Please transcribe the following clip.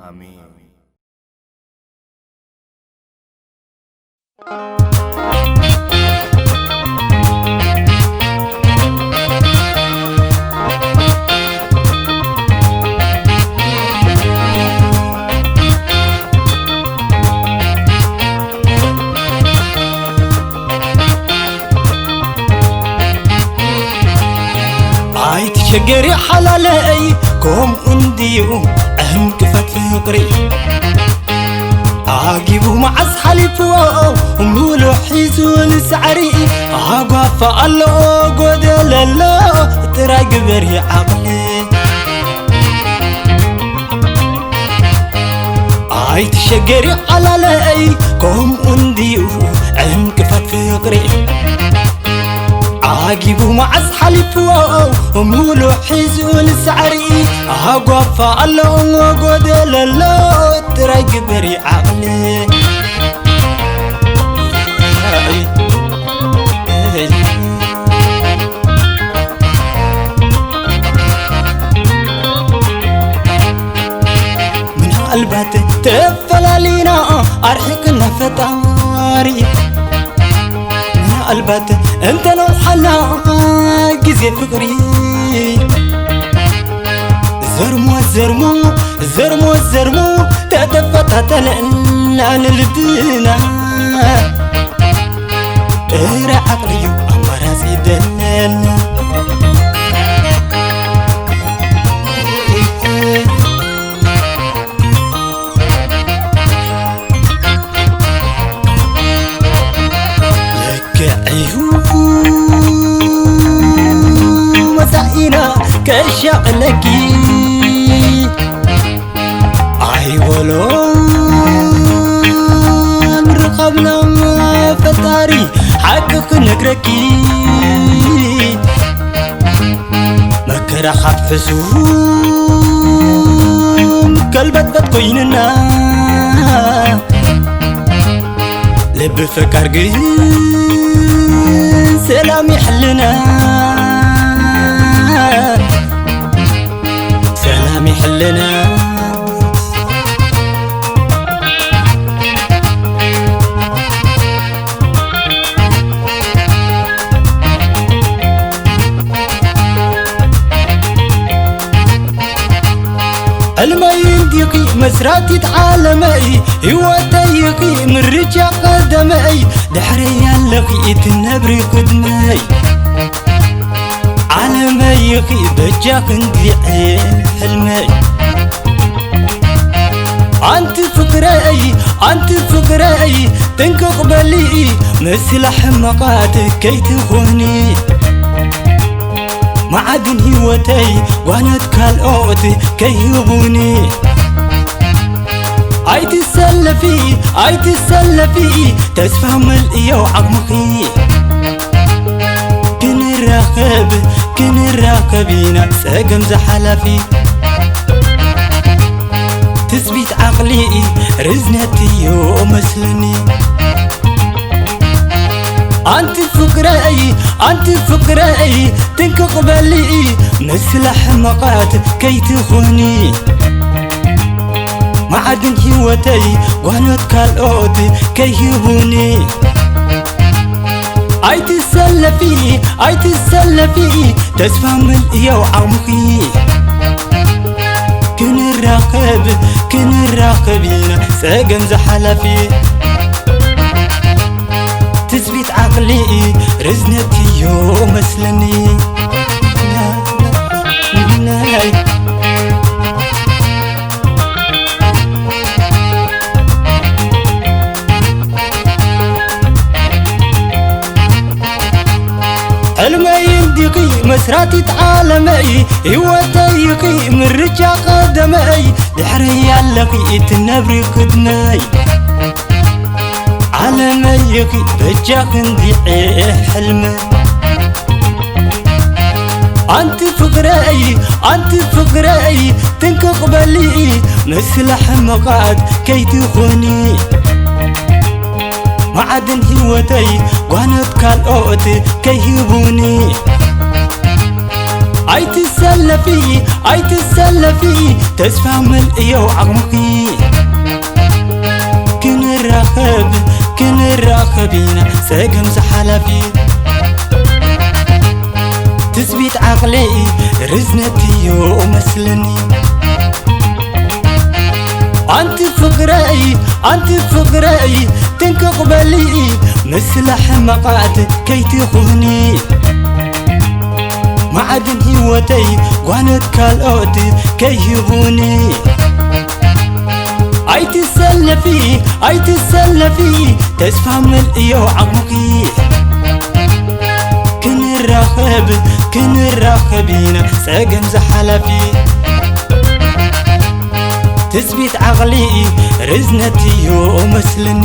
ኣሜን። ኣይትሸገሪ ሓላለይ፣ ከምኡ እንድዩ ዕንቅፋት ፍቕሪ። ዓጊቡ መዓስ ሓሊፍዎ፣ ምሉእ ሒዙ ንሳዕሪ። ኣጓፋ ኣሎ፣ ጎደለ ኣሎ፣ ጥራይ ግበሪ ዓቕሊ። ኣይትሸገሪ ሓላለይ፣ ከምኡ እንድዩ ዕንቅፋት ፍቕሪ። ዓጊቡ መዓስ ሓሊፍዎ፣ ምሉእ ሒዙ ንሳዕሪ። ኣጓፋ ኣሎ፣ ጎደለ ኣሎ፣ ጥራይ ግበሪ ዓቕሊ። ምናልባት ተፈላሊና ኣርሒቅና ፈጣሪ፣ ምናልባት እንተነውሓና ግዜ ፍቕሪ። ዘርሞ ዘርሞ ዘርሞ ዘርሞ ተተፈታተለና ንልብና። ጥረ ዓቕልዩ ኣማራጺ ደለና። ልክዕዩ መጻኢና ከሻቕለኪ ኣይወሎን ርኸብና ፈጣሪ ሓቂ ክነግረኪ መከራ ካብ ሕሱም ከልበጥበጥ ኮይንና ልቢ ፈቃር ግን ሰላም ይሕልና ሰላም ይሕልና። ሕልመይ እንዲኺ መስራቲት ዓለመይ ህይወተይ ኢኺ ምርጫ ቀደመይ ድሕረይ ኣለኺ እትነብሪ ቅድመይ ዓለመይ ኢኺ በጃ ክንዲዐ ሕልመይ ኣንቲ ፍቅረይ ኣንቲ ፍቅረይ ጥንቅቕ በሊ ምስላ ሕመቓት ከይትኾኒ መዓድን ህይወተይ ጓነት ካልኦት ከይህቡኒ ኣይትሰለፊ ኣይትሰለፊ ተስፋ መልእዮ ዓቕምኺ ክንራኸብ ክንራኸብ ኢና ጸገም ዝሓላፊ ትጽቢት ዓቕሊ ርዝነት እዩ መስለኒ ኣንቲ ፍቅረይ ኣንቲ ፍቅረይ ጥንቅቕ በሊ ምስላ ሕመቓት ከይትኾኒ መዓድን ህይወተይ ጓኖት ካልኦት ከይህቡኒ ኣይትሰለፊ ኣይትሰለፊ ተስፋ ምልእዮ ዓቕምኺ ክንራኸብ ክንራኸብ ኢና ጸገም ዝሓላፊ ትጽቢት ዓቕሊ ርዝነት እዩ መስለኒ ሕልመይ እንዲኺ መስራቲት ዓለመይ ህይወተይ ኢኺ ምርጫ ቀደመይ ድሕረይ ኣለኺ እትነብሪ ቅድመይ ዓለመይ ኢኺ በጃ ክንዲዐ ሕልመ ኣንቲ ፍቕረይ ኣንቲ ፍቕረይ ጥንቅቕ በሊ ምስላ ሕመቓት ከይትኾኒ መዓድን ህይወተይ ጓኖት ካልኦት ከይህቡኒ ኣይትሰለፊ ኣይትሰለፊ ተስፋ ምልእዮ ዓቕምኺ። ክንራኸብ ክንራኸብ ኢና ጸገም ዝሓላፊ። ትጽቢት ዓቕሊ ርዝነትዮ መስለኒ። ኣንቲ ፍቕረይ ኣንቲ ፍቕረይ ጥንቅቕ በሊ፣ ምስላ ሕማቓት ከይትኹኒ። ማዕድን ህይወተይ ጓነት ካልኦት ከይህቡኒ። ኣይትሰለፊ ኣይትሰለፊ ተስፋ ምልእዮ ዓቕምኺ። ክንራኸብ ክንራኸብ ኢና ጸገም ዝሓላፊ። ትጽቢት ዓቕሊ ርዝነትዮ መስለኒ።